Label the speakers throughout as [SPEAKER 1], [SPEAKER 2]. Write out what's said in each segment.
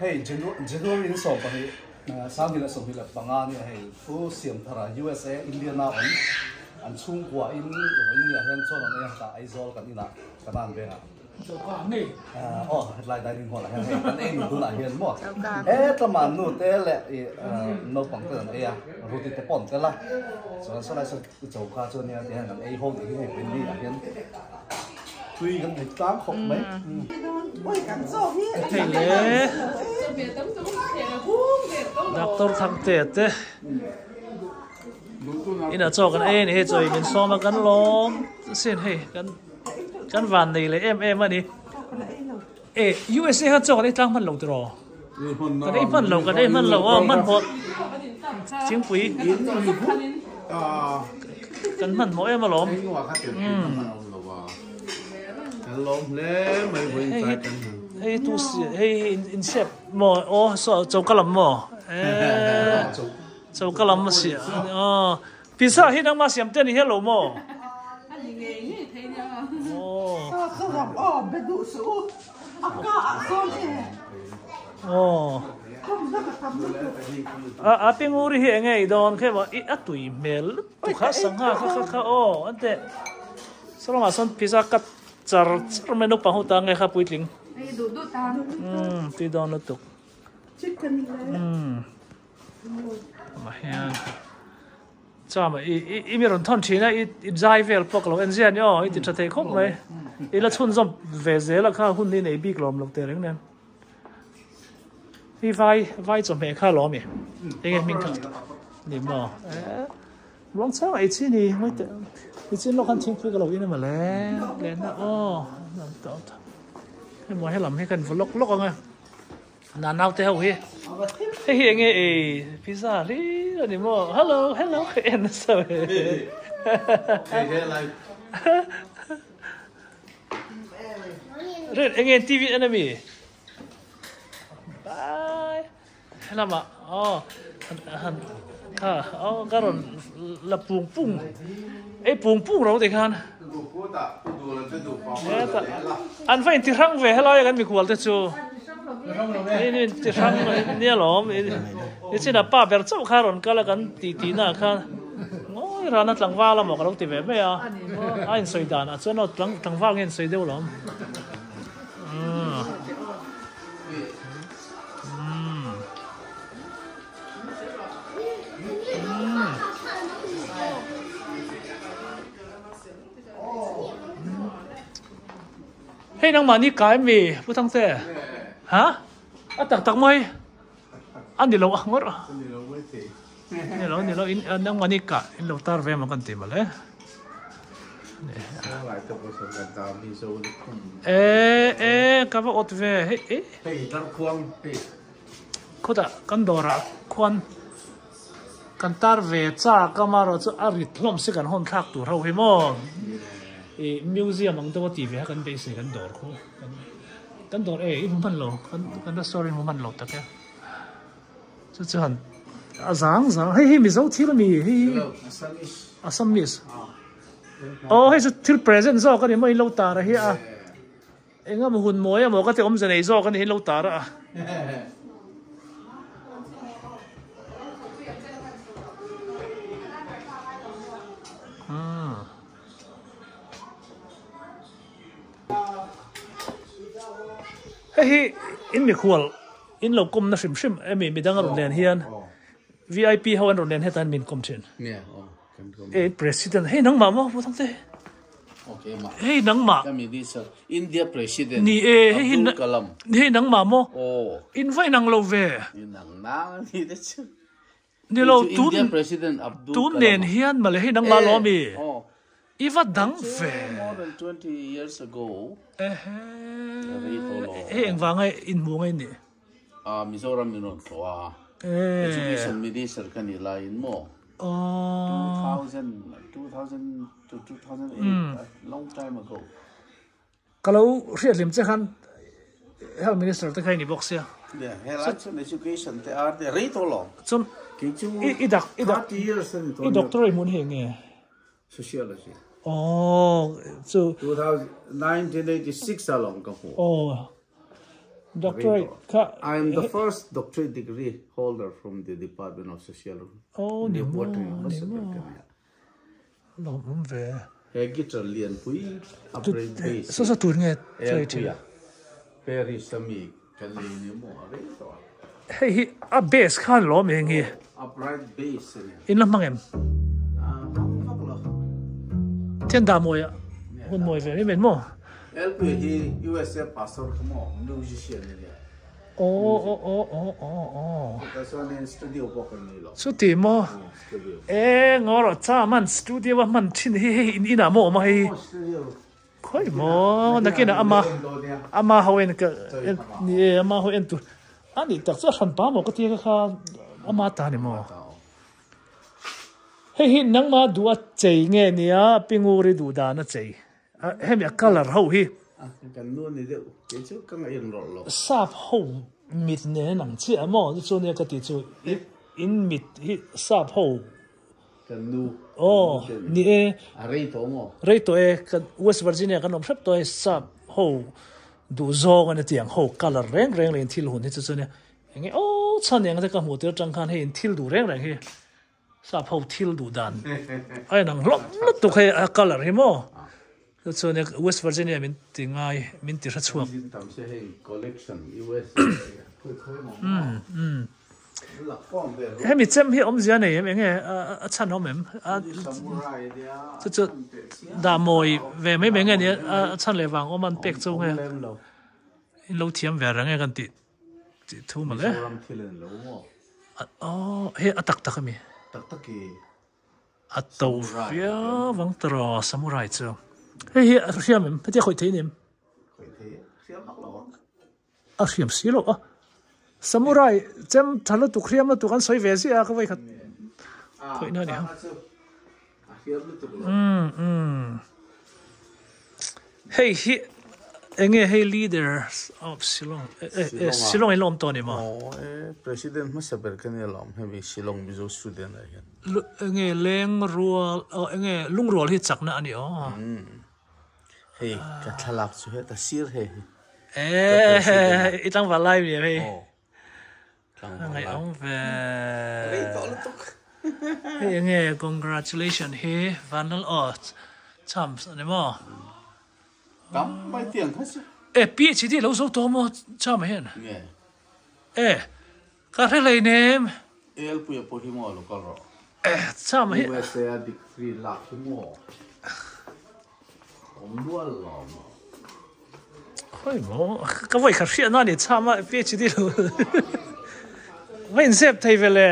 [SPEAKER 1] Hei January ni 12 2025 nia hei Pu Siamthara USA Indiana awm an chhungkua in vawiin ah hian chuan an ei a hetah Aizawl kan inah Kanan vengah aw hetlai dining hall ah hian hei kan ei nu tunah hian maw hetlama nu te leh ih naupang ten an ei a Ruti te pawh an tel a chuan sawlai saw choka chu ania ti hian kan ei ho tih hi hei vawiin ni ah hian tui kan ei tlang khawp mai.
[SPEAKER 2] Hei le Doctor Thangtea te inah chaw kan ei a ni hei chaw in sawm a kan lawm sin hei kan kan van nei leh em em a ni e USA kha chaw kan ei tlang hman lo tiraw kan ei hman lo kan ei hman lo aw hmanhmawh thingpui kan hmanhmawh em alawm hei tu hei in siap maw aw saw choka lam maw eee choka lam a siam aw pizza hi nangmah siam te a ni hial lo maw aw a pinguri hi enge i dawn khe maw i a tui hmel lutuk kha sangha kha kha kha aw an teh saw lamah sawn pizza cut char char mai naupang ho ta nge kha puitling umm tui dawn lutuk umm ah hian cham i i mi rawn thawn thin a i zai vel pawh ka lo en ziah a ni aw i ti tha thei khawp mai i la chhunzawm ve zel a kha hun hi nei bik lawm lo teh reng nen hi vai vai chawhmeh kha lawm i enge hming kha ni maw ruang chang ei chi ni mai teh nichin lawk khan thingpui ka lo in emaw le lehna aw hei maw helam hi kan vaw lawk lawk ang a. Na naute ho hi hei hi enge ei pizza hlir a ni maw hello hello en nasa ve ren enge TV en ami bye helamah aw han kha aw ka rawn la pung pung ei pung pung ro ti khan an va inti hrang ve helai kan mikhual te chu in ti hrang nia lawm nichin a pa ber chauh kha rawn kal a kan ti ti na khan ngawi rana tlangval a maw ka lo ti ve mai a a insawi dan ah chuan aw tlangval nge insawi deuh lawm. Hei nangmah ni kai mi Pu Thangte ha a tak tak mai a ni lo ang ngawr ni lo ni lo in nangmah ni ka in lo tar ve maw kan ti mawle e e ka va awt ve hei e khawtah kan dawrah khuan kan tar ve chak a marawh chu a rit hlawm si kan hawn thlak tur ho hi maw ih museum ang deuh a tih ve a kan beisei kan dawr khu kan dawr e i hmu hman lo kan restaurant hmu hman lo tak e chu chuan a zang zang hei hi mizo thil a ni hei hi Assamese aw hei chu thil present zawk a ni maw in lo tar a hi a. Eng emaw hun mawi emaw ka ti awmze nei zawk a ni hi lo tar a. Hei hi in mikhual in lo kawmna hrim hrim emi midang a rawn len hian VIP ho an rawn len hetah hian min kawm thin. E president hei nangmah maw Pu Thangte.
[SPEAKER 3] Okay ma.
[SPEAKER 2] Hei nangmah.
[SPEAKER 3] Ka minister India president.
[SPEAKER 2] Ni e hei hi
[SPEAKER 3] Abdul Kalam.
[SPEAKER 2] Hei nangmah maw.
[SPEAKER 3] Oh.
[SPEAKER 2] In va inang lo ve.
[SPEAKER 3] Inang nang ni te chu.
[SPEAKER 2] Ni lo tun
[SPEAKER 3] India president Abdul
[SPEAKER 2] Tun nen hian male hei nangmah lo ami.
[SPEAKER 3] Oh.
[SPEAKER 2] I va dang ve.
[SPEAKER 3] More than 20 years ago.
[SPEAKER 2] Ehe. Hei engvanga in hmu ngai ni.
[SPEAKER 3] Ah Mizoram min rawn thlawh a. Education minister ka nih laiin maw.
[SPEAKER 2] Oh.
[SPEAKER 3] 2000 2000 to 2008 a long time ago.
[SPEAKER 2] Ka lo hriat hlim che khan health minister te kha i ni bawk sia.
[SPEAKER 3] Yeah, health and education te ar te rei tawh lo.
[SPEAKER 2] Chuan
[SPEAKER 3] Kei chu
[SPEAKER 2] i dak i dak
[SPEAKER 3] 30 years a ni tawh.
[SPEAKER 2] I doctor i hmun hi eng nge?
[SPEAKER 3] Sociology.
[SPEAKER 2] Oh, chu
[SPEAKER 3] 1986 a lawng ka hmu.
[SPEAKER 2] Oh. Doctorate kha.
[SPEAKER 3] I am the first doctorate degree holder from the Department of Social
[SPEAKER 2] Oh ni maw ni maw lawmawm ve.
[SPEAKER 3] He guitar lian pui upright bass
[SPEAKER 2] Saw saw tur nge choi thin.
[SPEAKER 3] Elpuia Paris a mi kan lei ni maw a rei tawh a.
[SPEAKER 2] Hei hi a bass khan lawm eng hi.
[SPEAKER 3] Upright bass a ni.
[SPEAKER 2] In la hmang em?
[SPEAKER 3] Hmang vak lo.
[SPEAKER 2] Thian dah mawi a hun mawi ve mai maw?
[SPEAKER 3] Elpuia hi USA pastor kha maw musician a nia.
[SPEAKER 2] Aw aw aw aw aw aw.
[SPEAKER 3] Chutah chuanin studio pawh kan nei lo.
[SPEAKER 2] Chuti maw? E ngaw rawh cha man studio a hman thin hi hei in inah maw awm a hei. Khawi maw nakinah ama ama ho en ka ni e ama ho en tur a nih tak chu a hran pa maw ka tia kha ama ta ni maw. Hei hi nangma duh a chei nge nia Pinguri duh dan a chei. Hemi a colour ho hi.
[SPEAKER 3] Kan nu ni deuh kei chu ka ngaih in rawlh lo.
[SPEAKER 2] Sap ho mit nen ang chiah maw chu chu nia ka tih chu in mit hi sap ho.
[SPEAKER 3] Kan nu.
[SPEAKER 2] Aw ni e.
[SPEAKER 3] A rei tawh maw?
[SPEAKER 2] Rei tawh e kan West Virginia kan awm hrep tawh e sap ho duh zawng ania tiang ho colour reng reng leh in thil hun hi chu chu nia enge aw chhan eng te ka hmuh tir atang khan hei in thil duh reng reng hi. Sap ho thil duh dan a inang hlawm lutuk hei a colour hi maw chu chuan West Virginia min ti ngai min ti hre chhuak. Hemi chem hi awmzia nei em enge a chhan awm em chu chu dah mawi ve mai mai nge ni a chhan leh vang awm an pek chu nge in lo thiam ve reng e kan tih. Tih thu mawlh e.
[SPEAKER 3] Mizoram thil an lo maw?
[SPEAKER 2] Aw hei a tak tak a mi.
[SPEAKER 3] Tak tak i.
[SPEAKER 2] A to viau ang tawh samurai chu. Hei hi a hriam em? Hetia khawih thei nem?
[SPEAKER 3] Khawih thei e. Hriam vak lo ang.
[SPEAKER 2] A hriam si lo a. Samurai chem tha lutuk hriam lutuk an sawi ve ziah a ka vawikhat khawih na a ni ang.
[SPEAKER 3] A hriam lutuk lo.
[SPEAKER 2] Umm umm. Hei hi enge hei leaders of Shillong eh Shillong in la awm tawh a ni maw?
[SPEAKER 3] Aw e president hmasa ber kha nia la awm hemi Shillong Mizo student ah hian.
[SPEAKER 2] Enge leng rual aw enge lungrual hi chakna a ni aw.
[SPEAKER 3] Hei ka thlalak chu heta sir hei hi.
[SPEAKER 2] Eh i tlangval lai mi hei.
[SPEAKER 3] Aw.
[SPEAKER 2] Ngaihawm ve. Hei enge congratulation hi Vanlal aw Chams ani maw?
[SPEAKER 3] Tam mai tiang kha chu.
[SPEAKER 2] E PhD lo zo tawh maw Chama hian?
[SPEAKER 3] Nge.
[SPEAKER 2] E ka hre hlei nem.
[SPEAKER 3] Elpuia pawh hi maw lo kal rawh.
[SPEAKER 2] E Chama hi.
[SPEAKER 3] USA a degree lak hi maw? Awm nual lo maw?
[SPEAKER 2] Khawi maw? Ka vawi khat hriat na ni chham a PhD lo va inzep thei ve le.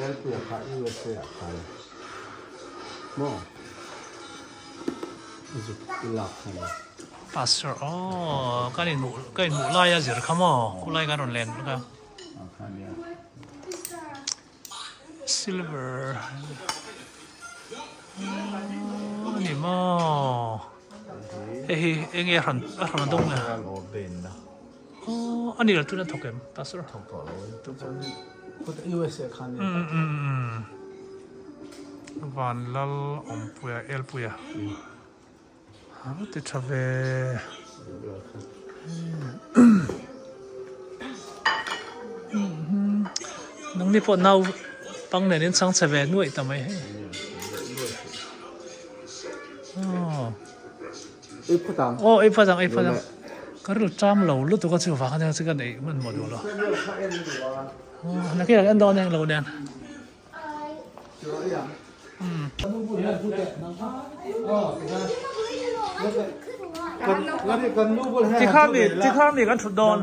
[SPEAKER 3] Elpuia kha USA ah khan maw zuk i lak kha ni.
[SPEAKER 2] Pastor aw kan inhmuh ka inhmuh lai a zir kha maw khulai kan rawn len ka. Silver ani maw hei hi eng nge a hran a hran a dawng nge aw ani lo tuna thawk em pastor
[SPEAKER 3] thawk tawh lo tu chuan USA khan
[SPEAKER 2] Vanlal Awmpuia Elpuia A va ti tha ve. Nangni pawh nau pang nen in chang che ve nuaih ta mai hei. Aw ei phat ang ei phat ang. Ka ril ṭam lo lutuk a chu vang ania chu ka neih hmanhmawh duh lo. Nakin ah en dawn eng lo nen. Tikha mi tikha mi kan thut dawn.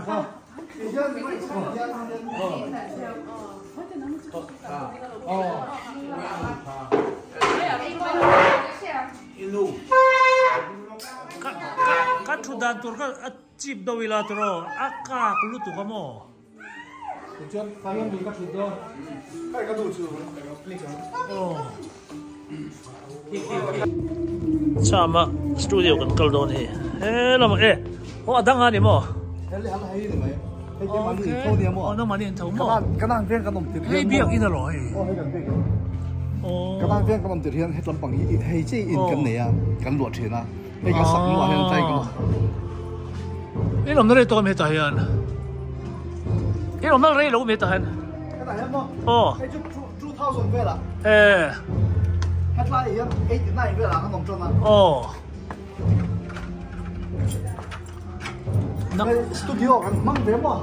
[SPEAKER 2] Kan thut dan tur kha a chip deuh ila tiraw a kak lutuk a maw.
[SPEAKER 1] Tichuan Thailand lui ka thut dawn. Kai ka duh chu click ang.
[SPEAKER 2] Chama studio kan kal dawn hi. He lamah e aw a dang a ni maw?
[SPEAKER 1] Hei hal hei ni mai. Hei te mani in tho nia maw?
[SPEAKER 2] Aw nangmahni in tho maw?
[SPEAKER 1] Kanan veng kan awm tir hian.
[SPEAKER 2] Hei biak in alo hei.
[SPEAKER 1] Aw hei kan biak in. Kanan veng kan awm tir hian hetlam pang hi hei chi in kan nei a kan luah thin a. Hei ka sak hnuah hian tlai ka
[SPEAKER 2] In awmna rei tawh em hetah hian? In awmna rei lo em hetah hian?
[SPEAKER 1] Hetah hian maw?
[SPEAKER 2] Aw.
[SPEAKER 1] Hei chu 2000 velah.
[SPEAKER 2] Eh.
[SPEAKER 1] Hetlai hian 89 velah kan awm tan a.
[SPEAKER 2] Aw.
[SPEAKER 1] Studio kan hmang ve maw?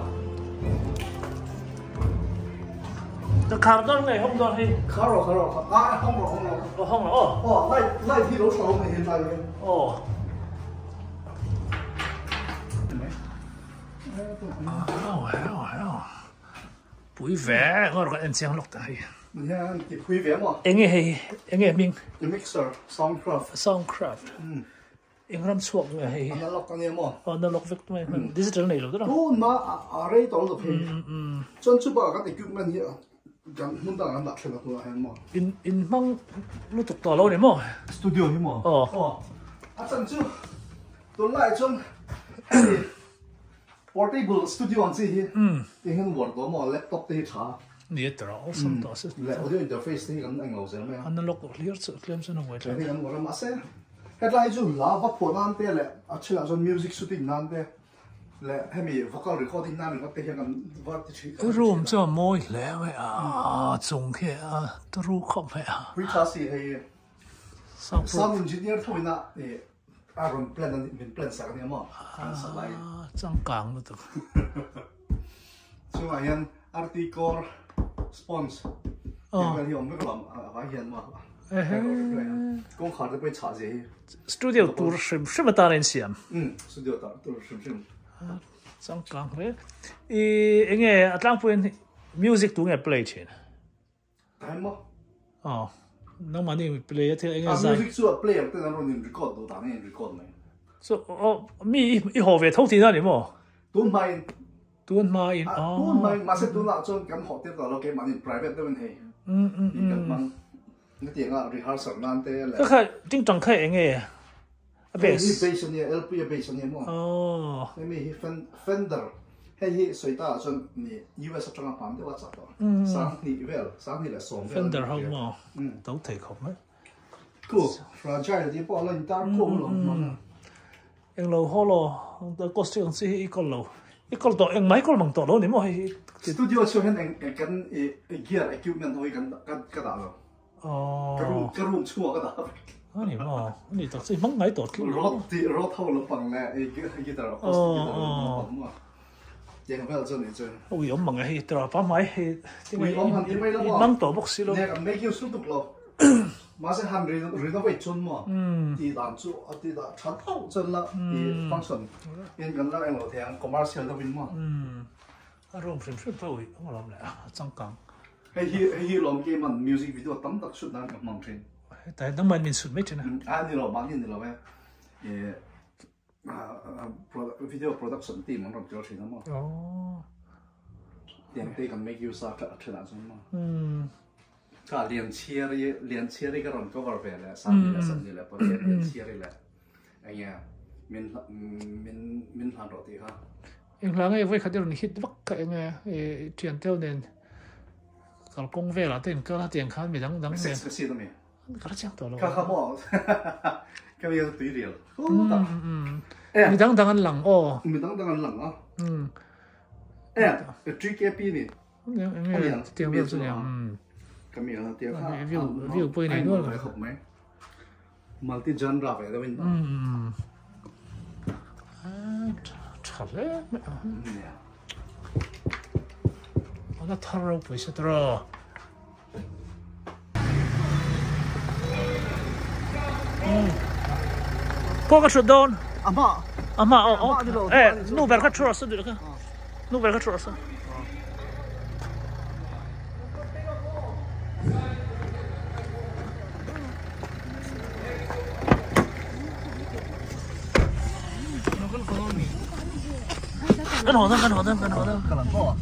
[SPEAKER 2] Ka khar dawn nge hawng dawn hei?
[SPEAKER 1] Khar rawh khar rawh a hawng rawh hawng rawh.
[SPEAKER 2] Aw hawng rawh aw.
[SPEAKER 1] Aw light light hi lo tha lo mai hetlai hian.
[SPEAKER 2] Aw. Pui ve ngawr ka en chiang lawk ta hei.
[SPEAKER 1] Hian ti pui ve maw?
[SPEAKER 2] Enge hei enge hming?
[SPEAKER 1] Mixer Soundcraft.
[SPEAKER 2] Soundcraft. Eng ram chhuak nge hei?
[SPEAKER 1] Analog a nia maw?
[SPEAKER 2] Aw analog vek mai digital nei lo tawh.
[SPEAKER 1] Tun ma a rei tawh lo phei. Chuan chu bakah kan equipment hi kan hmun dangah kan dah thleng a tunah hian maw?
[SPEAKER 2] In in hmang lutuk tawh lo ni maw?
[SPEAKER 1] Studio hi maw?
[SPEAKER 2] Aw.
[SPEAKER 1] Aw. A chan chu tunlai chuan hei portable studio ang chi hi eng hian uar tawh maw laptop te hi tha.
[SPEAKER 2] Ni a tawh awlsam tawh a si.
[SPEAKER 1] Leh audio interface te hi kan englo zel mai a.
[SPEAKER 2] Analog hlir chu tlem chuan a ngawi
[SPEAKER 1] thlak. Hi kan uar a mahse Hetlai hi chu hla va phuah nan te leh a thilah chuan music shooting nan te leh hemi vocal recording nan ringawt te hian kan va ti thin.
[SPEAKER 2] Room chu a mawi hle mai a, chung khi a turu khawp mai a.
[SPEAKER 1] Pui tha si hei sound engineer tho ina a rawn plan a ni, min plan sak a nia maw kan sa lai.
[SPEAKER 2] Changkang lutuk.
[SPEAKER 1] Chungah hian RT core sponge tih vel hi awm vek lo a vai hian maw kawngkhar te pawh hi chhah zia hi.
[SPEAKER 2] Studio tur hrim hrim atan a insiam.
[SPEAKER 1] Umm studio tur hrim hrim.
[SPEAKER 2] Changkang hle. I enge a tlangpuiin music tu nge play thin?
[SPEAKER 1] Time maw?
[SPEAKER 2] Aw nangmahni play a thil enge zai.
[SPEAKER 1] Music chu a play ang ten an rawn in record duh dan in record mai.
[SPEAKER 2] So aw mi i haw ve tho tihna a ni maw?
[SPEAKER 1] Tun hmain.
[SPEAKER 2] Tun hmain aw.
[SPEAKER 1] Tun hmain mahse tunah chuan kan haw tir tawh lo keimahni private deuhin hei. In kan hmang. Hetianga rehearsal nan te leh.
[SPEAKER 2] Ka kha tingtang kha enge a bass.
[SPEAKER 1] Hei hi bass a nia LP a bass a nia maw.
[SPEAKER 2] Aw.
[SPEAKER 1] Hemi hi Fender hei hi sawi ta ah chuan ni US atanga hman deuh a chah tawh. Sanghnih vel sanghnih leh sawm vel.
[SPEAKER 2] Fender ho maw to thei khawp mai.
[SPEAKER 1] Ku fragile tih pawh a la intar khum alawm hman a.
[SPEAKER 2] Englo haw lo acoustic ang chi hi i kawl lo i kawl tawh engmah i kawl mang tawh lo ni maw hei hi.
[SPEAKER 1] Studio chhung hian eng eng kan i gear equipment ho hi kan ka dah lo. Ka room ka room chhungah ka dah vek.
[SPEAKER 2] A ni maw a ni tak chu i hmang ngai tawh tlat lo.
[SPEAKER 1] Rod tih rod ho lampang leh i guitar acoustic guitar lampang maw tiang vel chu a nih chu.
[SPEAKER 2] Ui awm mang e hei tira pa hmai hei
[SPEAKER 1] Ui awm han ti mai lo maw.
[SPEAKER 2] I hmang tawh bawk si lo.
[SPEAKER 1] Nia kan make use lutuk lo. Mahse han renovate chuan maw tih dan chu a tih dah tha deuh chuan la tih function in kan la englo thei ang commercial deuh in maw.
[SPEAKER 2] A room hrim hrim pawh ui awm alawm leh a changkang.
[SPEAKER 1] Hei hi hei hi lawm ke man music video tam tak shoot nan ka hmang thin.
[SPEAKER 2] Hetai nangmah in min shoot mai thin a.
[SPEAKER 1] A ni lo mahni ni lo e. Video production team an rawn tel thin a maw. Tiang te kan make use a thin ah chuan maw. Ka Lianchhiari Lianchhiari ka rawn cover ve leh Sangni leh Sangni leh pawh Lianchhiari leh enge min min min hlan rawh tih kha.
[SPEAKER 2] Eng hla nge vawikhat i rawn hit vak kha enge i thian teu nen kalkawng velah te in kal a tiang khan midang dang nen.
[SPEAKER 1] Sex ka siat ami.
[SPEAKER 2] Ka la chiang tawh lo.
[SPEAKER 1] Kha kha maw ka mi tui rial.
[SPEAKER 2] Midang dang an lang aw.
[SPEAKER 1] Midang dang an lang a. E TKP ni.
[SPEAKER 2] Enge tiang vel chu niang.
[SPEAKER 1] Ka mi a tiang kha.
[SPEAKER 2] View view pawh i nei nual
[SPEAKER 1] mai. Khawp mai. Multi genre ve deuh in.
[SPEAKER 2] Tha hle mai a. Ala thar ropui se tawh. Pawh ka thut dawn.
[SPEAKER 1] A hma.
[SPEAKER 2] A hma aw aw. Eh nu ber kha thu rawh se duh kha. Nu ber kha thu rawh se. Kan haw dawn kan haw dawn kan haw dawn.
[SPEAKER 1] Ka lang pawh.